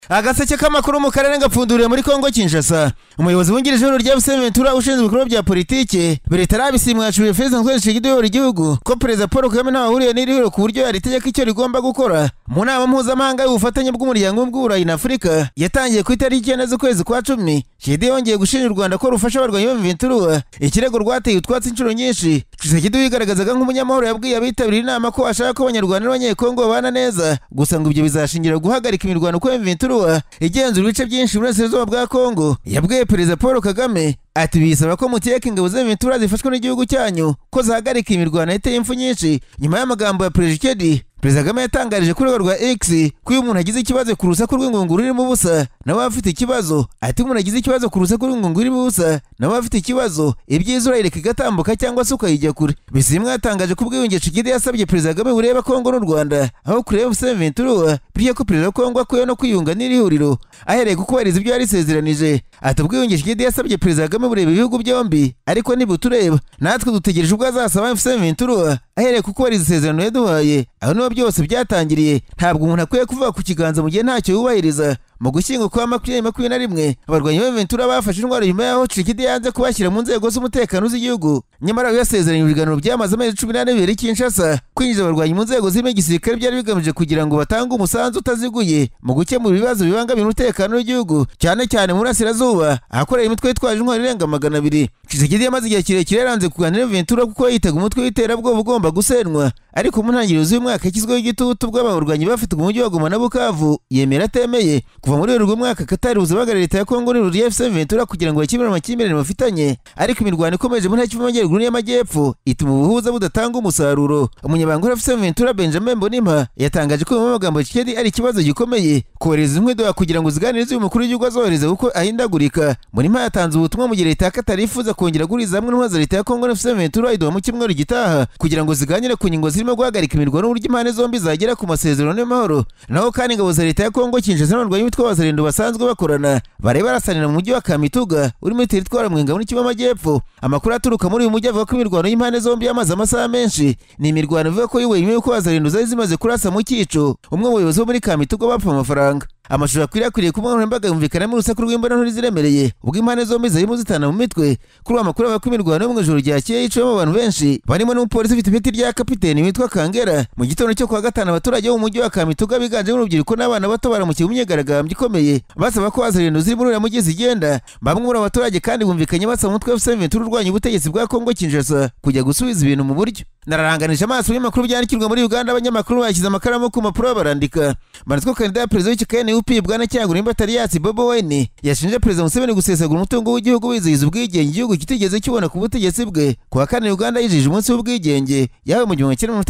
Agaseke k'amakuru mu karere gapfunduriye muri Kongo Kinshasa. Umuyobozi wungirije w'ihuriro rya FC Ventura ushinzwe ibikorwa bya politike Bertrand Bisimwa yashubije Felix Antoine Tshisekedi uyobora igihugu ko Perezida Paul Kagame ntaho ahuriye n'iri huriro ku buryo yaritegeka icyo rigomba gukora. Mu nama mpuzamahanga y'ubufatanye bw'umuryango w'uburayi na Afurika yatangiye ku itariki 9 z'ukwezi kwa 10, Tshisekedi yongeye gushinja u Rwanda ko rufasha abarwanyi ba Ventura, ikirego rwateye utwatsi inshuro nyinshi. Tshisekedi wigaragazaga nk'umunyamahoro yabwiye abitabiriye inama ko ashaka ko Abanyarwanda n'Abanyekongo babana neza, gusa ngo ibyo bizashingira guhagarika imirwano kwa Ventura igenzura ibice byinshi burasirazuba bwa Kongo. Yabwiye Perezida Paul Kagame ati bisaba ko muteka ingabo za Ventura zifashwe n'igihugu cyanyu ko zahagarika imirwano yateye impfu nyinshi. Nyuma y'amagambo ya Perezida Tshisekedi, Perezida Kagame yatangarije kuri rwego rwa X ko iyo umuntu agize ikibazo ku rusaku rw'ingunguru irimo ubusa nawe afite ikibazo. Ati umuntu agize ikibazo ku rusaku rw'ingunguru irimo ubusa nawe afite ikibazo, ibyiza urayireka igatambuka cyangwa se ukayijya kure. Bisimwa yatangaje ko ubwiyunge Tshisekedi yasabye Perezida Kagame bureba Kongo n'u Rwanda aho kureba FC Ventura, bityo ko Perezida wa Kongo akwiye no kwiyunga n'iri huriro ahereye ku kubahiriza ibyo yarisezeranije. Ati ubwiyunge Tshisekedi yasabye Perezida Kagame bureba ibihugu byombi ariko ntibutureba, natwe dutegereje ubwo azasaba FC Ventura ahereye ku kubahiriza isezerano yaduhaye. Aho niho byose byatangiriye. Ntabwo umuntu akwiye kuvuga ku kiganza mu gihe ntacyo yubahiriza. Mu gushyingo kwa 2021 abarwanyi ba Ventura bafashe intwaro nyuma y'aho Tshisekedi yanze kubashyira mu nzego z'umutekano z'igihugu. Nyamara yasezeranye ibiganiro byamaze amezi 14 bibera i Kinshasa. Kwinjiza abarwanyi mu nzego zirimo igisirikare byari bigamije kugira ngo batange umusanzu utaziguye mu gukemura ibibazo bibangamira umutekano w'igihugu, cyane cyane mu burasirazuba ahakorera imitwe yitwaje intwaro irenga 200. Tshisekedi yamaze igihe kirekire yaranze kuganira na Ventura kuko yitaga umutwe w'iterabwoba ugomba gusenwa, ariko mu ntangiriro z'uyu mwaka yashyizweho igitutu bw'abarwanyi bafite umujyi wa Goma na Bukavu yemera atemeye. Kuva muri werurwe mwaka Katari uzabagarira leta ya Kongo n'ihuriro rya FC Ventura kugira ngo bakemure amakimbirane bafitanye, ariko imirwano ikomeje mu ntara y'Kivu y'Amajyaruguru n'iy'Amajyepfo ituma ubuhuza budatanga umusaruro. Umunyamabanga wa FC Ventura Benjamin Mbonimpa yatangaje ko mu magambo Tshisekedi ari ikibazo gikomeye kohereza inkwedo kugira ngo ziganirize uyu mukuru w'igihugu azohereza kuko ahindagurika. Mbonimpa yatanze ubutumwa mu gihe leta ya Katari yifuza kongera guhuriza hamwe n'intwaro za leta ya Kongo na FC Ventura iduha mu cyumweru gitaha kugira ngo ziganire ku ngingo zirimo guhagarika imirwano n'uburyo impande zombi zagera ku masezerano y'amahoro. Naho kandi ingabo za leta ya Kongo Kinshasa n'abarwanyi b'umutwe w'abazalendo basanzwe bakorana bari barasanira mu mujyi wa Kamituga uri muri teritwari Mwenga muri Kivu y'Amajyepfo. Amakuru aturuka muri uyu mujyi avuga ko imirwano y'impande zombi yamaze amasaha menshi. Ni imirwano ivuga ko yuwe nyuma y'uko abazalendo zari zimaze kurasa mu cyico umwe mu bayobozi bo muri Kamituga bapfa amafaranga. Amashusho akwirakwiriye ku mbuga nkoranyambaga yumvikanamo urusaku rw'imbonanturi ziremereye ubwo impande zombi zarimo zitana mu mitwe. Kuri uwo makuru avuga ko imirwano yo mu ijoro ryakeye yiciwemo abantu benshi barimo n'umupolisi ufite ipeti rya kapiteni witwa Kangera. Mu gitondo cyo kuwa gatanu abaturage bo mu mujyi wa Kamituga biganjemo urubyiruko n'abana bato baramukiye mu myigaragambyo ikomeye basaba ko abazalendo ziri muri uriya mujyi zigenda. Bamwe muri abo baturage kandi bumvikanye basaba umutwe wa FC Ventura urwanya ubutegetsi bwa Kongo Kinshasa kujya gusubiza ibintu mu buryo. Nararanganije amaso y'amakuru byandikirwa muri Uganda, abanyamakuru bashyize amakaramu ku mpapuro barandika. Banditswe kandida ya perezida w'ishyaka NUP Bwana Kyagulanyi Batarias Bobi Wine yashinje Perezida Museveni gusesagura umutungo w'igihugu wizihiza ubwigenge igihugu kitigeze kibona ku butegetsi bwe. Ku wa kane Uganda yijije umunsi w'ubwigenge yahawe mu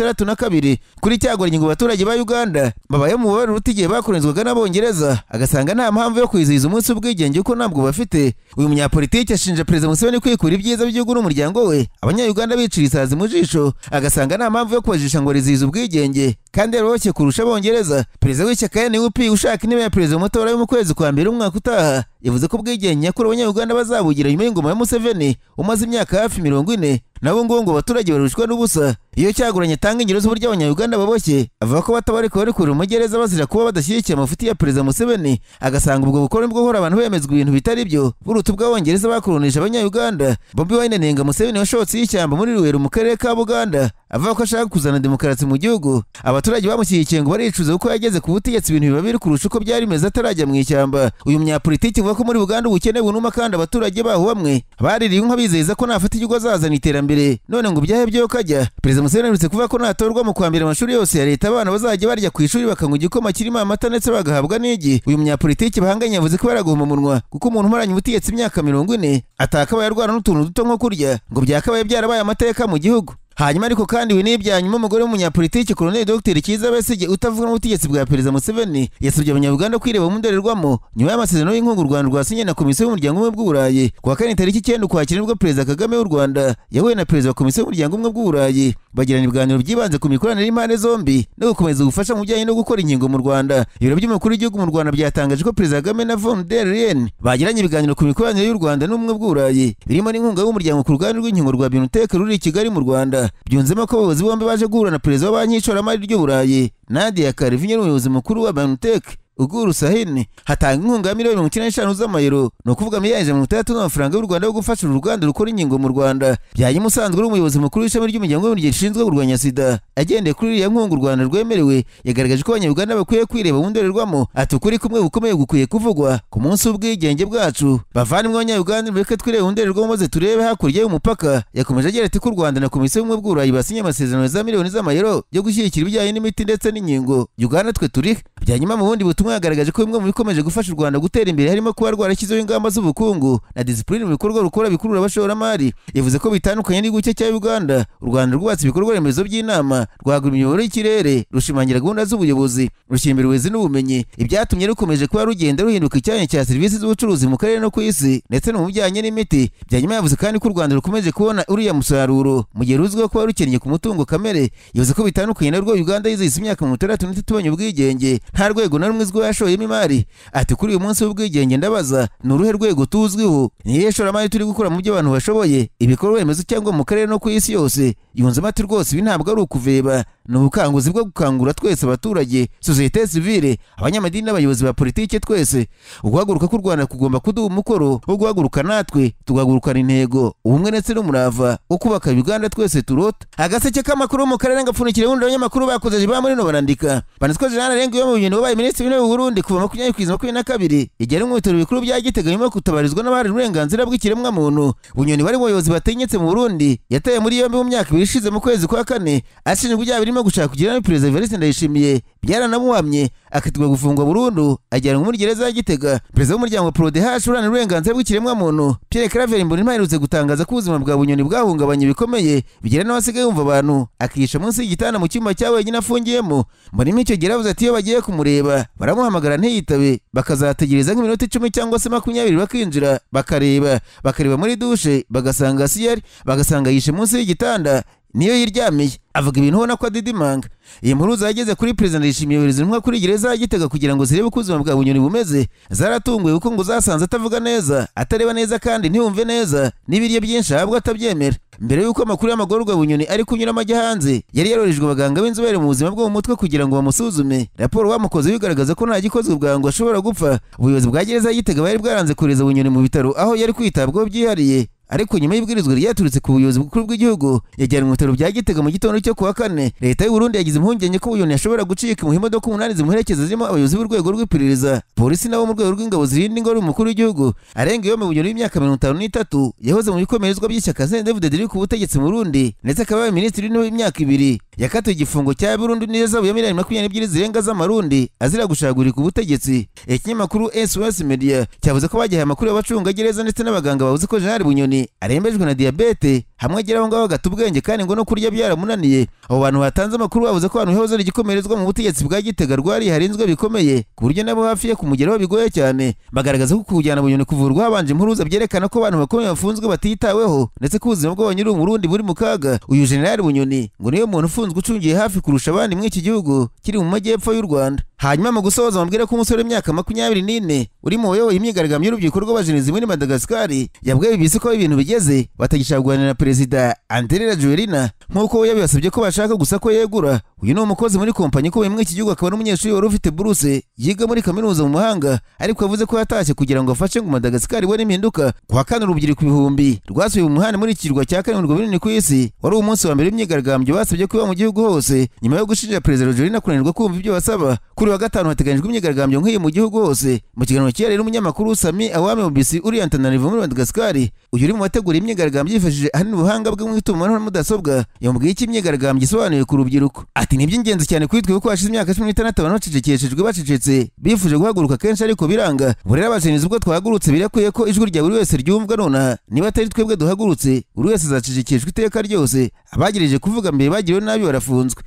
1962. Kuri Kyagulanyi ngo abaturage ba Uganda babaye mu mubabaro uruta igihe bakolonizwaga n'Abongereza, agasanga nta mpamvu yo kwizihiza umunsi w'ubwigenge kuko ntabwo bafite. Uyu munyapolitiki ashinja Perezida Museveni kwikura ibyiza by'igihugu n'umuryango we, Abanya-Uganda bicira isazi mu jisho, agasanga nta mpamvu yo kubajisha ngo rizihize ubwigenge kandi yaroroshye kurusha Abongereza. Perezida w'ishyaka NUP ushaka intebe ya perezida mu matora yo mu kwezi kwa mbere umwaka utaha yavuze ko ubwigenge nyakuri Abanya-Uganda bazabugira nyuma y'ingoma ya Museveni umaze imyaka hafi 40. Nabo ngo abaturage barushwa n'ubusa. Iyo Kyagulanyi atanga ingero z'uburyo Abanya-Uganda baboshye, avuga ko batabareka bari kure mu gereza bazira kuba badashyigikiye amafuti ya Perezida Museveni, agasanga ubwo bukoroni bwo guhora abantu bemezwa ibintu bitari byo buruta ubw'Abongereza bakolonije Abanya-Uganda. Bobi Wine anenga Museveni washotse y'ishyamba muri Ruweru mu karere ka Buganda, avuga ko ashaka kuzana demokarasi mu gihugu. Abaturage bamushyigikiye ngo baricuza kuko yageze ku butegetsi ibintu biba biri kurusha uko byari bimeze atarajya mu ishyamba. Uyu munyapolitiki avuga ko muri Uganda ubukene bunuma kandi abaturage baho bamwe baririye inka bizeza ko nafata igihugu azazana iterambere, none ngo byahe byo kajya. Perezida Museveni aherutse kuvuga ko natorwa mu kwa mbere amashuri yose ya leta abana bazajya barya ku ishuri bakanywa igikoma kirimo amata ndetse bagahabwa n'igi. Uyu munyapolitiki bahanganye yavuze ko baragoma umunwa kuko umuntu umaranye ubutegetsi imyaka 40 atakabaye arwana n'utuntu duto nko kurya, ngo byakabaye byarabaye amateka mu gihugu. Hanyuma ariko kandi we n'ibyanyuma umugore w'umunyapolitiki Colonel Dr Kizza Besigye utavuga n'ubutegetsi bwa Perezida Museveni yasabye Abanyarwanda kwireba mu ndorerwamo nyuma y'amasezerano y'inkunga u Rwanda rwasinye na Komisiyo y'Umuryango w'Ubumwe bw'Uburayi. Ku wa kane tariki 9 Ukwakira nibwo Perezida Kagame w'u Rwanda yahuye na Perezida wa Komisiyo y'Umuryango w'Ubumwe bw'Uburayi bagirana ibiganiro byibanze ku mikoranire y'impande zombi no gukomeza ubufasha mu bijyanye no gukora inkingo mu Rwanda. Ibiro by'umukuru w'igihugu mu Rwanda byatangaje ko Perezida Kagame na von der Leyen bagiranye ibiganiro ku mikoranire y'u Rwanda n'Ubumwe bw'Uburayi birimo n'inkunga y'umuryango ku ruganda rw'inkingo rwa BioNTech ruri i Kigali mu Rwanda. Byunzemo ko abayobozi bombi baje guhura na perezida wa banki y'ishoramari ry'Uburayi Nadia Calviño n'umuyobozi mukuru wa BioNTech Uguru Sahini hatanga inkunga ya miliyoni 95 z'amayero, ni ukuvuga miliyoni 160 z'amafaranga y'u Rwanda yo gufasha uruganda rukora inkingo mu Rwanda. Byanyuma usanzwe ari umuyobozi mukuru w'ishami ry'umuryango w'abibumbye rishinzwe kurwanya sida, agendeye kuri iriya nkunga u Rwanda rwemerewe, yagaragaje ko Abanyarwanda bakwiye kwireba mu ndorerwamo. Ati ukuri kumwe gukomeye gukwiye kuvugwa ku munsi w'ubwigenge bwacu. Bavandimwe b'Abanyarwanda, mureke twirebe mu ndorerwamo maze turebe hakurya y'umupaka. Yakomeje agira ati ko u Rwanda na Komisiyo y'Ubumwe bw'Uburayi basinye amasezerano za miliyoni z'amayero yo gushyigikira ibijyanye n'imiti ndetse n'inkingo. Uganda twe turi. Byanyuma mu bundi butumwa yagaragaje ko bimwe mu bikomeje gufasha u Rwanda gutera imbere harimo kuba rwarashyizeho ingamba z'ubukungu na disipurine mu bikorwa rukora bikurura abashoramari. Yavuze ko bitandukanye n'igihugu cya Uganda, u Rwanda rwubatse ibikorwa remezo by'inama, rwagura imiyoboro y'ikirere, rushimangira gahunda z'ubuyobozi, rushyira imbere uburezi n'ubumenyi, ibyatumye rukomeje kuba rugenda ruhinduka icyanya cya serivisi z'ubucuruzi mu karere no ku isi ndetse no mu bijyanye n'imiti. Byanyuma yavuze kandi ko u Rwanda rukomeje kubona uriya musaruro mu gihe ruzwiho kuba rukennye ku mutungo kamere. Yavuze ko bitandukanye na rwo Uganda yizihiza imyaka 63 ibonye ubwigenge, nta rwego na rumwe izwiho yashoyemo imari. Ati kuri uyu munsi w'ubwigenge ndabaza, ni uruhe rwego tuzwiho? Ni irihe shoramari turi gukora mu byo abantu bashoboye, ibikorwa remezo cyangwa mu karere no ku isi yose? Yunzemo ati rwose ibi ntabwo ari ukuveba, ni ubukanguzi bwo gukangura twese abaturage, sosiyete sivile, abanyamadini n'abayobozi ba politike twese. Uguhaguruka k'u Rwanda kugomba kuduha umukoro wo guhaguruka natwe tugahagurukana intego, ubumwe ndetse n'umurava wo kubaka Uganda twese turota. Agaseke k'amakuru mu karere ngapfunikire wundi abanyamakuru bakoze ba muri no barandika. Banditswe Jean Arenga yo mu bintu wabaye minisitiri w'intebe w'u Burundi kuva 2022 igihe ari mu bitaro bikuru bya Gitega nyuma yo kutabarizwa n'abari uburenganzira bw'ikiremwa muntu. Bunyoni wari muyobozi batinyitse mu Burundi yataye muri yombi mu myaka ibiri ishize mu kwezi kwa kane ashinjwa ibyaha birimo gushaka kugira nabi Perezida Evariste Ndayishimiye, byaranamuhamye akatirwa gufungwa burundu ajyanwa muri gereza ya Gitega. Perezida w'umuryango PRODH uharanira uburenganzira bw'ikiremwa muntu Pierre Claver Mbonimpa aherutse gutangaza ko ubuzima bwa Bunyoni bwahungabanye bikomeye bigera n'abasigaye yumva abantu akihisha munsi y'igitanda mu cyumba cya wenyine afungiyemo. Mbonimpa icyo gihe yaravuze ati iyo bagiye kumureba baramuhamagara ntiyitabe, bakazategereza nk'iminota 10 cyangwa se 20 bakinjira bakareba muri dushe bagasanga siyari, bagasanga yishe munsi y'igitanda niyo yiryamiye. Avuga ibintu ubona ko adidimanga. Iyi nkuru zageze kuri Perezida Ndayishimiye yohereza intumwa kuri gereza ya Gitega kugira ngo zirebe uko ubuzima bwa Bunyoni bumeze. Zaratunguwe kuko ngo zasanze atavuga neza, atareba neza kandi ntiyumve neza, n'ibiryo byinshi ahabwa atabyemera. Mbere y'uko amakuru y'amagororwa Bunyoni ari kunyuramo ajya hanze, yari yaroherejwe abaganga b'inzobere mu buzima bwo mu mutwe kugira ngo bamusuzume. Raporo bamukoze bigaragaza ko nta gikozwe bwangu ashobora gupfa. Ubuyobozi bwa gereza ya Gitega bari bwaranze kohereza Bunyoni mu bitaro aho yari kwitabwaho byihariye, ariko nyuma y'ibwirizwa ryaturutse ku buyobozi bukuru bw'igihugu yajyanwe mu bitaro bya Gitega mu gitondo cyo kuwa kane. Leta y'u Burundi yagize impungenge ko Bunyoni ashobora gucika mu imodoka 8 zimuherekeza zirimo abayobozi b'urwego rw'iperereza, polisi nabo mu rwego rw'ingabo zirinda ingoro y'umukuru w'igihugu. Arenga iyo mu Bunyoni w'imyaka 53 yahoze mu bikomerezwa by'ishyaka CNDD-FDD riri ku butegetsi mu Burundi ndetse akaba minisitiri w'intebe w'imyaka 2. Yakatiwe igifungo cya burundu n'ihazabu ya miliyoni 22 zirenga z'amarundi azira gushagurika ubutegetsi. Ikinyamakuru SOS Media cyavuze ko bagihaye amakuru y'abacungagereza ndetse n'abaganga bavuze ko Jenerali Bunyoni arembejwe na diyabete, hamwe agera aho ngaho agata ubwenge kandi ngo no kurya byaramunaniye. Abo bantu batanze amakuru bavuze ko abantu yahoze ari igikomerezwa mu butegetsi bwa Gitega rwari harinzwe bikomeye ku buryo nabo hafi ye kumugeraho bigoye cyane. Bagaragaza ko kujyana Bunyoni kuvurwa habanje impuruza byerekana ko abantu bakomeye bafunzwe batitaweho ndetse ko ubuzima bw'abanyuri mu Burundi buri mu kaga. Uyu Jenerali Bunyoni ngo niwe muntu ufunzwe ucungiye hafi kurusha abandi muri iki gihugu kiri mu majyepfo y'u Rwanda. Hanyuma mu gusoza bambwira ko umusore w'imyaka 24 uri mu bayoboye imyigaragambyo y'urubyiruko rw'abajenezi muri Madagascar yabwiye BBC ko ibintu bigeze batagishaka kuganira na Perezida Andry Rajoelina nk'uko we yabibasabye ko bashaka gusa ko yegura. Uyu ni umukozi muri kompanyi ikomeye muri iki gihugu akaba n'umunyeshuri wari ufite buruse yiga muri kaminuza mu mahanga, ariko yavuze ko yatashye kugira ngo afashe ngo Madagascar ibone impinduka. Kuwa kane urubyiruko ibihumbi rwasubiye mu muhanda muri iki kirwa cya karindwi binini ku isi, wari umunsi wa mbere w'imyigaragambyo basabye kuba mu gihugu hose nyuma yo gushinja Perezida Rajoelina kunanirwa kumva ibyo basaba. Kuri wa gatanu hateganyijwe imyigaragambyo nk'iyi mu gihugu hose. Mu kiganiro cyihariye n'umunyamakuru Sami Awame Mubisi uri Antananarivo muri Madagascar, uyu uri mu bategura imyigaragambyo yifashishije ahanini ubuhanga bwe mu itumanaho na mudasobwa, yamubwiye icyo imyigaragambyo isobanuye ku rubyiruko. Ati ni iby'ingenzi cyane kuri twe kuko hashize imyaka 16 abantu bacecekeshejwe bacecetse bifuje guhaguruka kenshi ariko biranga. Ubu rero abajenezi ubwo twahagurutse birakwiye ko ijwi rya buri wese ryumvwa nonaha. Niba atari twebwe duhagurutse, buri wese azacecekeshwa iteka ryose. Abagerageje kuvuga mbere bagiriwe nabi barafunzwe.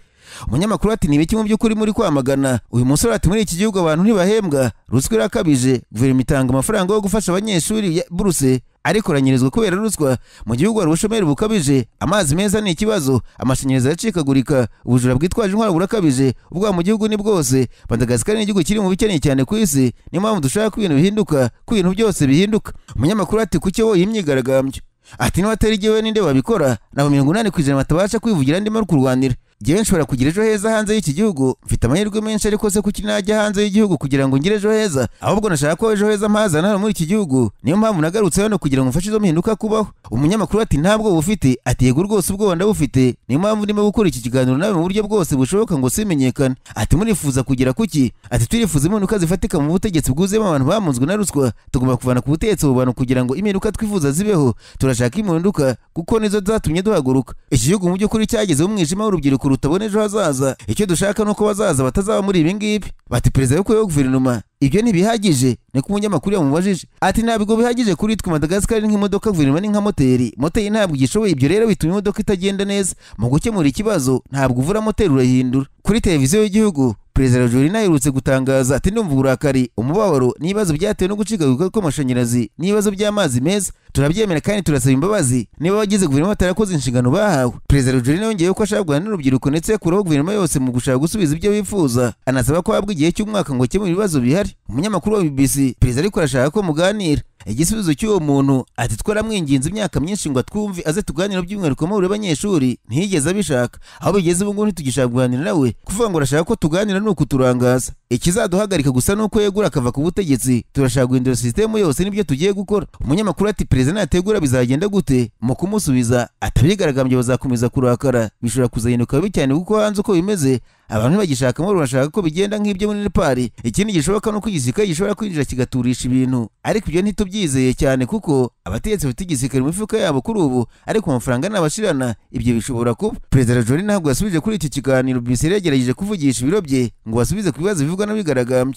Umunyamakuru ati ni ibiki mu by'ukuri muri kwamagana? Uyu musore ati muri iki gihugu abantu ntibahembwa, ruswa irakabije, guverinoma itanga amafaranga yo gufasha abanyeshuri buruse ariko aranyirizwa kubera ruswa. Mu gihugu hari ubushomeri bukabije, amazi meza ni ikibazo, amashanyarazi aracikagurika, ubujura bwitwaje intwaro burakabije, ubwa mu gihugu ni bwose. Madagascar ni igihugu kiri mu bikennye cyane ku isi, niyo mpamvu dushaka ko ibintu bihinduka, ko ibintu byose bihinduka. Umunyamakuru ati kuki wowe imyigaragambyo? Ati niba atari jyewe ninde wabikora? Nabo 80% batabasha kwivugira ndimo kurwanira. Njyewe nshobora kugira ejo heza hanze y'iki gihugu, mfite amahirwe menshi, ariko se kuki najya hanze y'igihugu kugira ngo ngire ejo heza? Ahubwo nashaka ko ejo heza mpazana hano muri iki gihugu, niyo mpamvu nagarutse hano kugira ngo mfashe izo mpinduka kubaho. Umunyamakuru ati ntabwo bufite? Ati yego rwose ubwoba ndabufite, niyo mpamvu ndimo gukora iki kiganiro nawe mu buryo bwose bushoboka ngo simenyekane. Ati murifuza kugera kuki? Ati turifuza impinduka zifatika mu butegetsi bwuzuyemo abantu bamunzwe na ruswa, tugomba kuvana ku butegetsi abo bantu kugira ngo impinduka twifuza zibeho. Turashaka impinduka kuko nizo zatumye duhaguruka. Iki gihugu mu by'ukuri cyageze mu mwijima w'urubyiruko rutabona ejo hazaza, icyo dushaka nuko bazaza batazaba muri ibi ngibi. Bati perezida w'ukuyeho guverinoma, ibyo ntibihagije? Niko umunyamakuru yamubajije. Ati ntabwo bihagije kuri twe, Madagascar ni nk'imodoka, guverinoma ni nka moteri, moteri ntabwo igishoboye, ibyo rero bituma imodoka itagenda neza. Mu gukemura ikibazo ntabwo uvura moteri, urahindura. Kuri televiziyo y'igihugu Perezida Rajoelina aherutse gutangaza ati ndumva uburakari, umubabaro n'ibibazo byatewe no gucikagurika kw'amashanyarazi n'ibibazo by'amazi meza, turabyemera kandi turasaba imbabazi niba abagize guverinoma batarakoze inshingano bahawe. Perezida Rajoelina yongeyeho ko ashaka guhana n'urubyiruko ndetse yakuraho guverinoma yose mu gushaka gusubiza ibyo bifuza, anasaba ko ahabwa igihe cy'umwaka ngo akemure ibibazo bihari. Umunyamakuru wa BBC: perezida ariko arashaka ko muganira. Igisubizo cy'uwo muntu ati twaramwinginze imyaka myinshi ngo atwumve aze tuganire by'umwihariko muri abanyeshuri, ntiyigeze abishaka. Aho bigeze ubu ngubu ntitugishaka kuganira nawe, kuvuga ngo arashaka ko tuganira ni ukuturangaza. Ikizaduhagarika gusa nuko yegura akava ku butegetsi, turashaka guhindura sisitemu yose, nibyo tugiye gukora. Umunyamakuru ati perezida nategura bizagenda gute? Mu kumusubiza ati abigaragambye bazakomeza kurakara, bishobora kuzahinduka bibi cyane kuko hanze uko bimeze abantu ntibagishaka amahoro, bashaka ko bigenda nk'ibyo muri Nepal. Ikindi gishoboka nuko igisirikare gishobora kwinjira kigaturisha ibintu, ariko ibyo ntitubyizeye cyane kuko abategetsi bafite igisirikare mu mifuka yabo kuri ubu, ariko amafaranga nabashirana ibyo bishobora kuba. Perezida Rajoelina ntabwo yasubije kuri iki kiganiro. BBC yagerageje kuvugisha ibiro bye ngo basubize ku bibazo bivugwa n'abigaragambye.